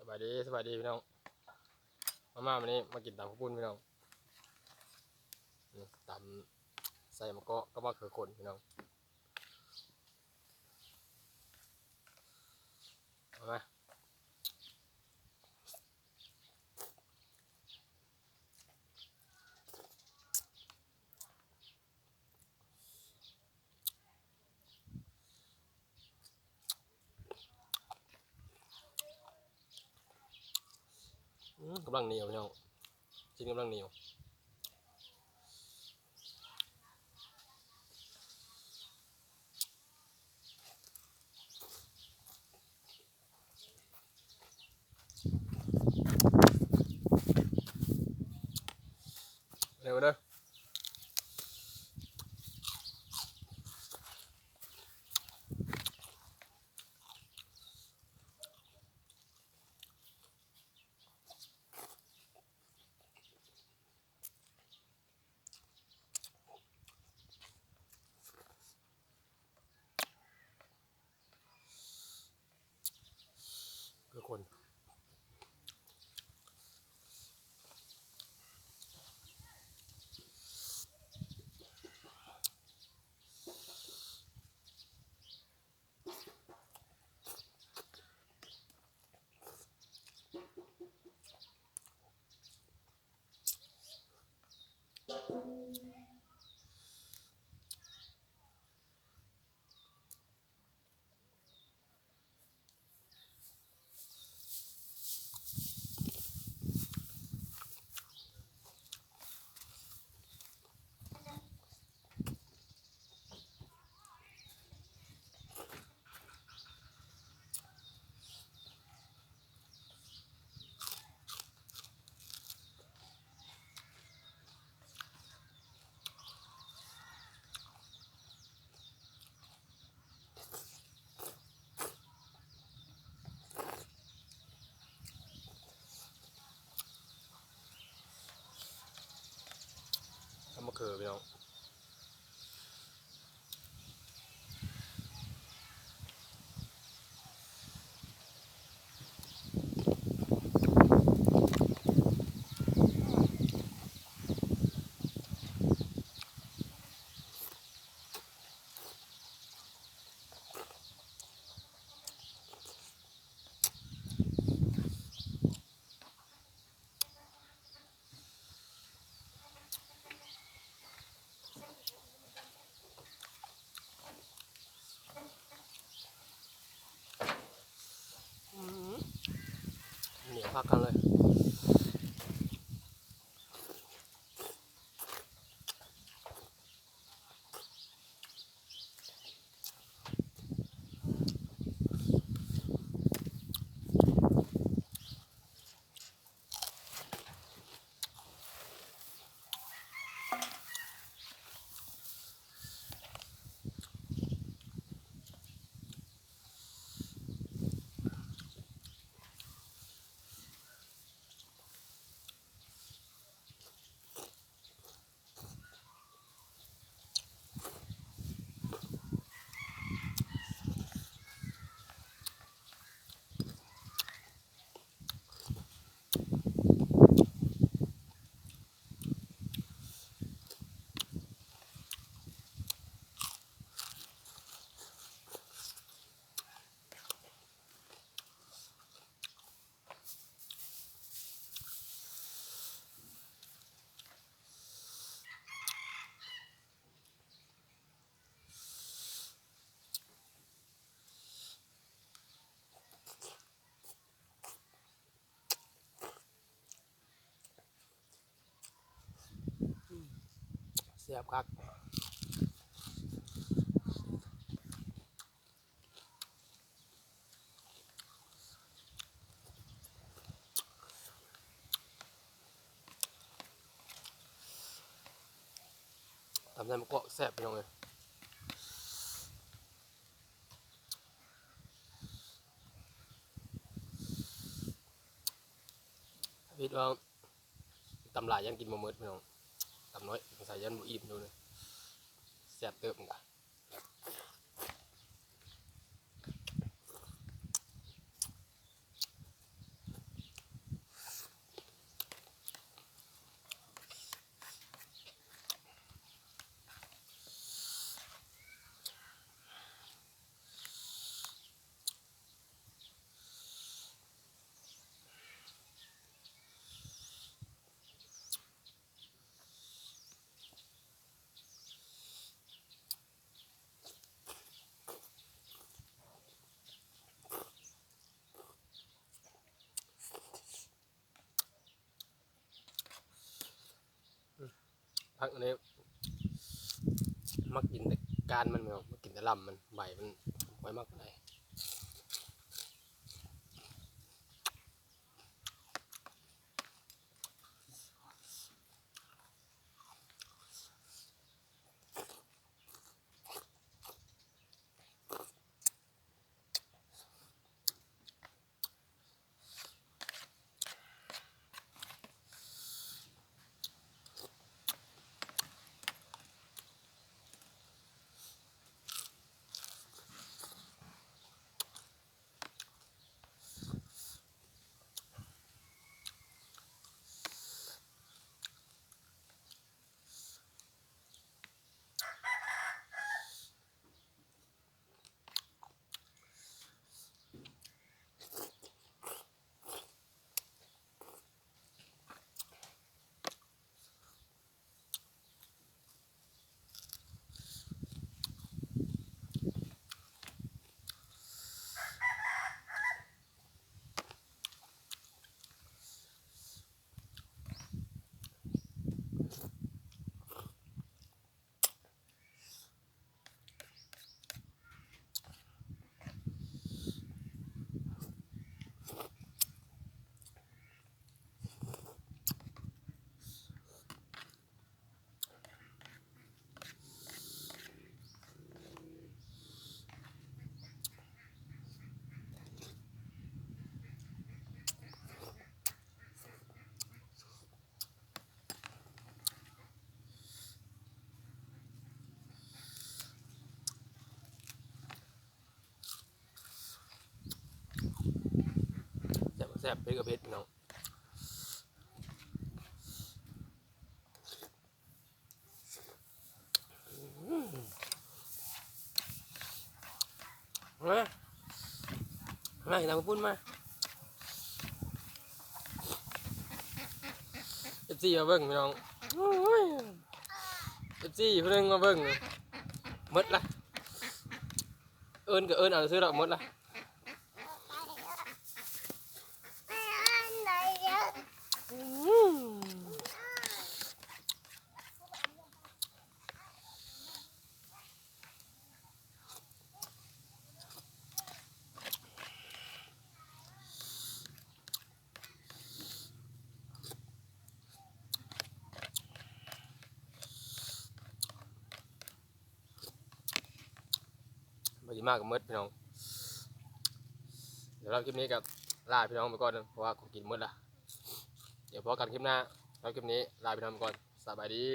ສະບາຍດີ ສະບາຍດີພີ່ນ້ອງ ມາ ມາ ມື້ນີ້ມາກິນຕຳເຂົ້າປຸ້ນພີ່ນ້ອງ ນີ້ຕຳໃສ່ໝາກກອກກັບໝາກເຂືອຂົນພີ່ນ້ອງ ເອົາມາ. ອືມ ກຳລັງໜຽວພີ່ນ້ອງ ຊີ້ນກຳລັງໜຽວ. ເດີ ມາເດີ. ຄືຄົນ ຕຳໝາກເຂືອພີ່ນ້ອງ. ໜຽວຄັກຂະໜາດເລີຍ. ແຊບຄັກ. ຕຳໃສ່ໝາກກອກແຊບ ພີ່ນ້ອງເອີຍ. ຄິດວ່າຕຳຫຼາຍຢ້ານກິນບໍ່ໝົດ ພີ່ນ້ອງ. ຕຳໜ້ອຍ ສົງໄສຢ້ານບໍ່ອີ່ມຢູ່ເລີຍ. ແຊບເຕີບມັນກະ. ຜັກອັນນີ້ມັກກິນແຕ່ກ້ານມັນ ແມ່ນບໍ່ ມັກກິນແຕ່ລຳມັນ ໃບມັນບໍ່ຄ່ອຍມັກປານໃດ. ແຊບ ແຊບ ເຜັດກໍເຜັດ ພີ່ນ້ອງ. ມາ ມາກິນຕຳບັກຫຸ່ງມາ ເອັຟຊີມາເບິ່ງ ພີ່ນ້ອງ. ໂອ້ຍ ເອັຟຊີຜູ້ໜຶ່ງມາເບິ່ງ ໝົດລະ ເອີ້ນກໍເອີ້ນເອົາຊື່ດອກ ໝົດລະ. ບໍ່ຊິມາກໍໝົດ ພີ່ນ້ອງ. ສຳລັບຄລິບນີ້ກໍລາພີ່ນ້ອງໄປກ່ອນ ເພາະວ່າຂອງກິນໝົດລະ. ດຽວພໍ້ກັນຄລິບໜ້າ. ສຳລັບຄລິບນີ້ລາພີ່ນ້ອງໄປກ່ອນ. ສະບາຍດີ.